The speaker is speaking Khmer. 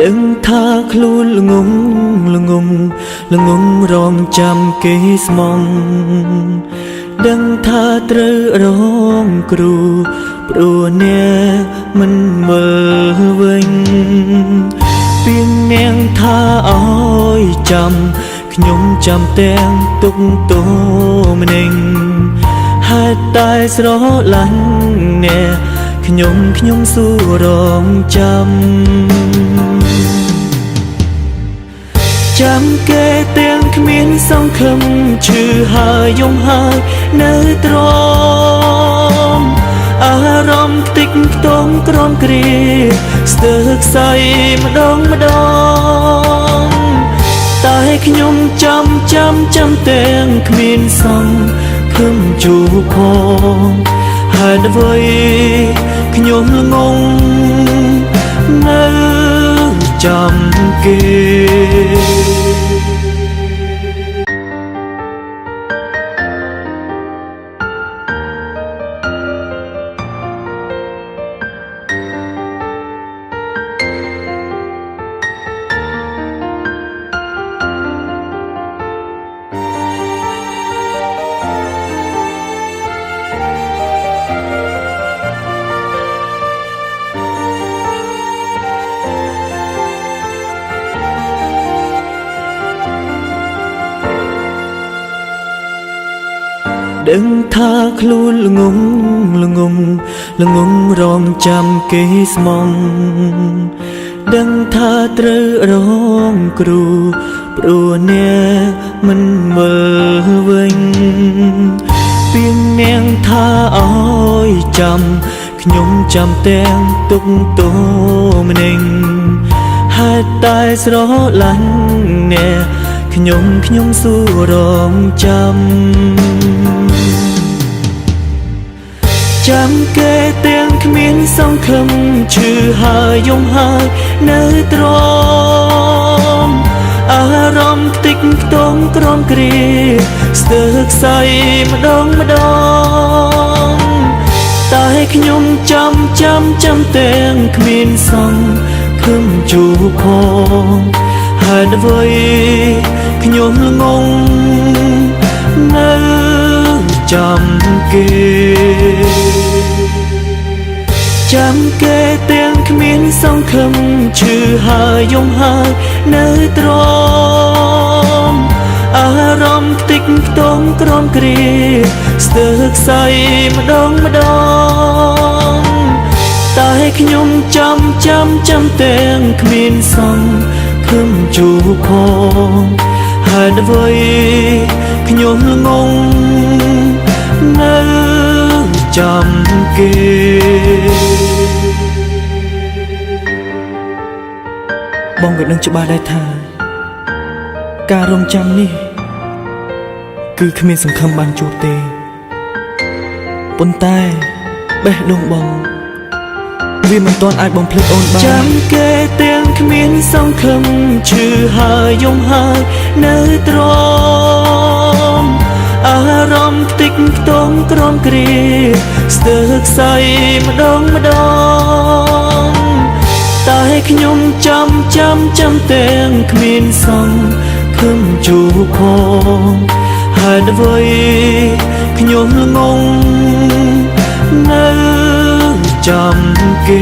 ដឹងថាខ្លួនល្ងងល្ងងល្ងងរងចាំគេស្មងដឹងថាត្រូវរងគ្រូព្រោះអ្នកមិនមើលវិញពីងនាងថាឲ្យចាំខ្ញុំចាំទាំងទុកទោមនឹងហេតុតែស្រឡាញ់អ្នកខ្ញុំខ្ញុំសួររងចាំ ចាំគេទាំងគ្មានសង្ឃឹមឈឺហើយយំហើយនៅទ្រាំអារម្មណ៍ខ្ទេចខ្ទង់ក្រំគ្រាស្ទើរខ្សែម្ដងម្ដងតែខ្ញុំចាំចាំចាំទាំងគ្មានសង្ឃឹមជួបផងហេតុអ្វីខ្ញុំល្ងងនៅចាំគេ ដឹងថាខ្លួនល្ងងល្ងងល្ងងរងចាំគេស្មងដឹងថាត្រូវរងគ្រូព្រោះអ្នកមិនមើលវិញពីងនាងថាឲ្យចាំខ្ញុំចាំទាំងទុកទោមនឹងហេតុតែស្រឡាញ់អ្នកខ្ញុំខ្ញុំសួររងចាំ ចាំគេទាំងគ្មានសង្ឃឹមឈឺហើយយំហើយនៅទ្រាំអារម្មណ៍ខ្ទេចខ្ទង់ក្រំគ្រាស្ទើរខ្សែម្ដងម្ដងតែខ្ញុំចាំចាំចាំទាំងគ្មានសង្ឃឹមជួបផងហេតុអ្វីខ្ញុំល្ងងនៅចាំគេ ចាំគេទាំងគ្មានសង្ឃឹមឈឺហើយយំហើយនៅទ្រាំអារម្មណ៍ខ្ទេចខ្ទង់ក្រំគ្រាស្ទើរខ្សែម្ដងម្ដងតែខ្ញុំចាំចាំចាំទាំងគ្មានសង្ឃឹមជួបផងហេតុអ្វីខ្ញុំល្ងងនៅចាំគេ បងក៏ដឹងច្បាស់ដែរថាការរងចាំនេះគឺគ្មានសង្ឃឹមបានជួបទេប៉ុន្តែបេះដូងបងវាមិនទាន់អាចបំភ្លេចអូនបានចាំគេទាំងគ្មានសង្ឃឹមឈឺហើយយំហើយនៅទ្រាំអារម្មណ៍ខ្ទេចខ្ទង់ក្រំគ្រាស្ទើរខ្សែម្ដងម្ដងតែខ្ញុំចាំចាំចាំទាំងគ្មានសង្ឃឹមជួបផងហេតុអ្វីខ្ញុំល្ងងនៅចាំគេ